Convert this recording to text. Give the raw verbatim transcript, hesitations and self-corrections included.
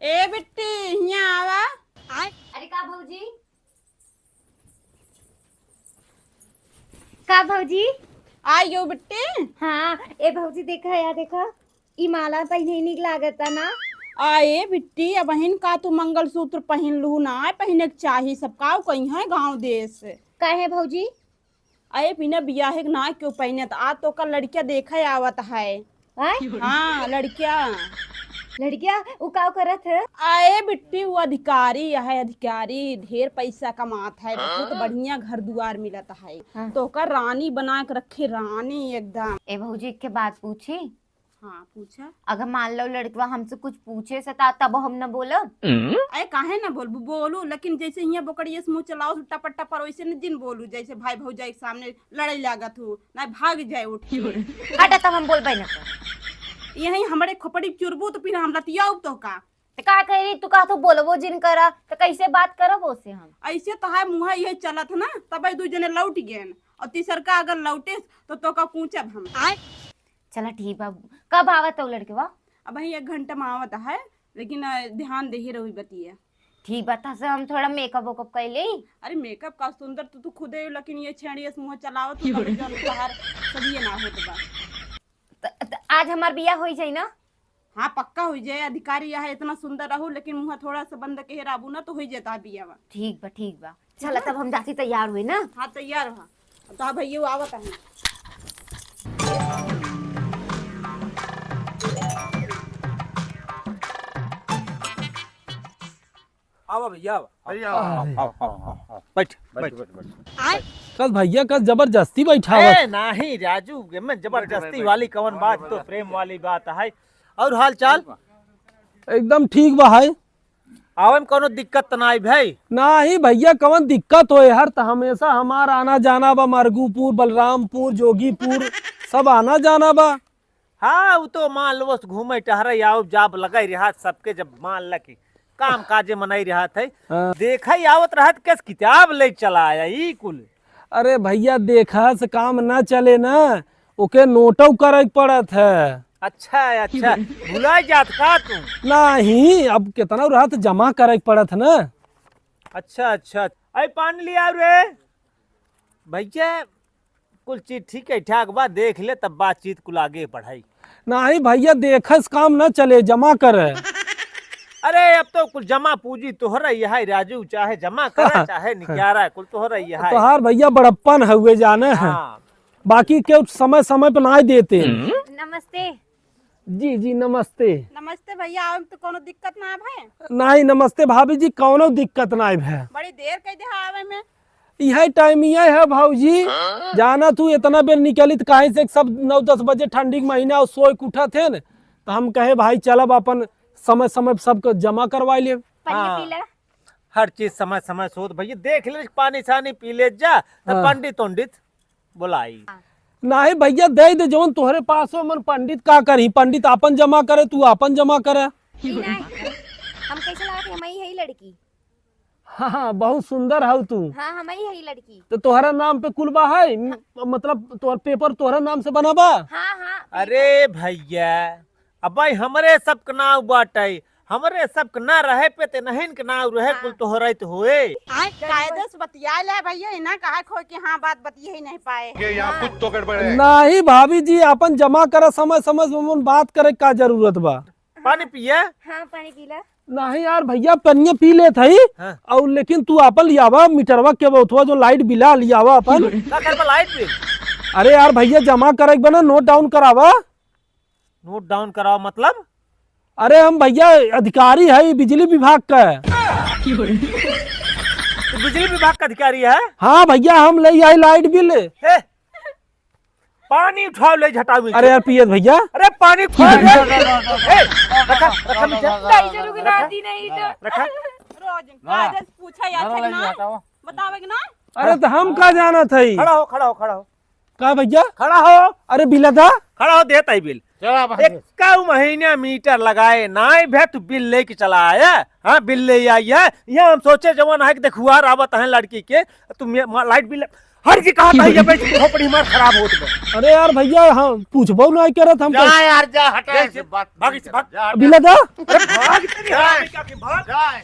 ए बिट्टी, हियाँ आवा। अरे का भौजी? का भौजी? आयो बिट्टी। हाँ, ए भौजी, देखा या, देखा, ई माला पहिने नीक लागता ना। आ ए बिट्टी, अबहिन का तू मंगलसूत्र पहिन लू ना, पहिने के चाही, सब काउ कही है गाँव देश। काहे भौजी? अरे बिना बियाहे के ना क्यों पहिने, त आ तो का लड़किया देखे आवत है। आय? हाँ, लड़किया। लड़किया, उ का करत है? आए बिट्टी, वो अधिकारी है, अधिकारी, ढेर पैसा कमात है, बहुत बढ़िया घर दुआर मिलत है। हाँ। तो ओकर रानी बना के रखे, रानी एकदम। ए भौजी, एक के बात पूछी? हाँ, पूछा। अगर मान लो लड़कवा हमसे कुछ पूछे से ता, तब हम न बोलब? अरे काहे न बोलबू, बोलू, लेकिन जैसे हियाँ बोकड़िया से मुँह चलाओ, टपर टपर, वैसे न जिन बोलू, जैसे भाई भौजाई के सामने लड़ाई लागत हो, ना भाग जाए उठ के। हटा, तब हम बोलबे न करब। यही हमरे खोपड़ी चुरबू तो फिर हम लतियाउब तो का? तो का कह रही, तू कहा तो बोलबो जिन करा, तो कैसे बात करब ओसे हम? ऐसे तो है मुँह यही चलत ना, तब दू जने लौट गए और तीसर का अगर लौटे तो, तो का कूचब हम। चला ठीक बा, कब आवत हो लड़कवा? अबहीं एक घंटा में आवत है, लेकिन, अ, ध्यान देही रही बतिया। ठीक बा, तसे हम थोड़ा मेकअप वेकअप कर ले। अरे मेकअप का सुंदर तू, तू खुदे, लेकिन ये छेड़ियस मुँह चलावत तू, तब जौन तोहार सदिये ना होत बा। त, त आज हमार बियाह होई जाई ना? हाँ, पक्का होई जाए। अधिकारी यहाँ इतना सुंदर रहू, लेकिन मुँह थोड़ा सा बंद के राबू ना, तो होई जाता बियाह। ठीक बा, ठीक बा। चला, तब हम जाती तैयार हुई ना। हाँ, तैयार हो। अब तो भैया आवत है। आवा भैया, आवा। भैया, आवा। आवा, आवा, आवा, आवा। बैठ, बैठ, बैठ, बैठ। कस भैया, कस जबरदस्ती बैठावत? ए, नाही राजू, एमे जबरदस्ती वाली कवन बात, तो प्रेम वाली बात है। और हाल चाल? एकदम ठीक बा है। आवे में कौनो दिक्कत त नाई भाई? नाही भैया, कवन दिक्कत होए, हर त हमेशा हमार आना जाना बा, मरगूपुर, बलरामपुर, जोगीपुर, सब आना जाना बा। हाँ, उ तो मान लो, बस घूमे टहरे, आओ जाब लगे रहत सबके, जब मान ल कि काम काजे मनई रहत है। हाँ। देखे आवत रहत, केस किताब ले चला आया, ई कुल। अरे भैया, देखा से काम ना चले ना, ओके नोटो करे के पड़त है। अच्छा, अच्छा, भुला जात का तू? नाही, अब कितना रहत जमा करे के पड़त है ना। अच्छा, अच्छा, आई पानी ले आओ रे। भैया, कुल चीज ठीक है, ठाक बा, देख ले, तब बातचीत कुल आगे बढ़ाई। नाही भैया, देखस काम न चले, जमा करे। अरे, अब तो कुल जमा पूंजी तोहरा ही है राजू, चाहे जमा करे, चाहे निकारा, कुल तोहरा ही है। तोहार भैया बड़प्पन हउए जाने। हाँ। बाकी केहू समय समय पे नाही देते। नमस्ते। जी, जी, नमस्ते। नमस्ते भैया, आवे में तो कोनो दिक्कत ना भए? नाही, नमस्ते भाभी जी, कौनो दिक्कत नाही भए। बड़ी देर कइ दे आवे में। इहे टाइम इहे है भौजी, जाना तू इतना बेर निकली त काहे से सब नौ दस बजे ठंडी के महीना और सोए के उठत है न, तो हम कहे भाई चलब अपन समय समय पे सबको जमा करवाई लेब। पानी हाँ। पी ले। हर चीज समय समय से होत भैया, देख ले पानी सानी पी ले जा, तो हाँ। पंडित उंडित बोलाई। नाही भैया, दे दे जौन तोहरे पास हो, मन पंडित का करी, पंडित आपन जमा करे, तू आपन जमा करे। ई नाही, हम कैसे लागत है, हम ही है लड़की। हाँ, हाँ, बहुत सुंदर हऊ तू। हाँ, हम ही है लड़की। तो तोहरा नाम पे कुल बा है? म-, मतलब तोहर पेपर तोहरा नाम से बना बा? हाँ, हाँ। अरे भैया, अब भाई हमरे सबके नाव बाटे, हमरे सबके ना रहे पे ते नहिन के नाव रहे, हाँ। कुल तोहरे तो होए। कायदे से बतिया ले भैया, इना कहा खो कि हाँ, बात बतिया ही नहीं पाए। ये यहाँ हाँ। कुछ तो गड़बड़ है। नाही भाभी जी, आपन जमा करा समय समय से, उमन बात करे का जरूरत बा। पानी पिए? हाँ, पानी पी ला। नाही यार भैया, पनिया पी लेत हई। हाँ। और लेकिन तू आपन लियावा मीटरवा के बउथवा जो लाइट बिला लियावा आपन। का करबा लाइट बिल? अरे यार भैया, जमा करे के बना, नोट डाउन करावा। नोट डाउन करावा मतलब? अरे हम भैया अधिकारी है बिजली विभाग का। तू बिजली विभाग का अधिकारी है? हाँ भैया, हम ले आई लाइट बिल। हे, पानी उठाओ, ले झटाओ नीचे। अरे यार पियत भैया। अरे पानी उठाओ रे। ए, रखा, रखा नीचे। नहीं, जरूर ना आती नहीं तो। रखा। रोज हाँ। कायदे से पूछा यार, घरा ठीक लगी ना? हटाओ। बतावे के ना? अरे तो हम का जानत हई? खड़ा हो, खड़ा हो, खड़ा हो। का भैया? खड़ा हो। अरे बिलदा। खड़ा हो, देत आई बिल। चला भाई। एक्का महीना मीटर लगाए नाई भे, तू बिल लेके चला आया। हाँ, बिल ले आई है। यहाँ हम सोचे जवन है कि देखुआर आवत है लड़की के, तू मे-, मा-, लाइट बिल हट के कहा था, ये बैठ के खोपड़ी मार खराब होत बा। अरे यार भैया, हम पूछबो नहीं करत हम जा तो। यार, जा, हटा जा, ऐसे बात भाग नहीं इसे, भाग। कर। जा, हटा। बिला दा। अरे भाग तेरी जा। हरामी का के भाग। जा।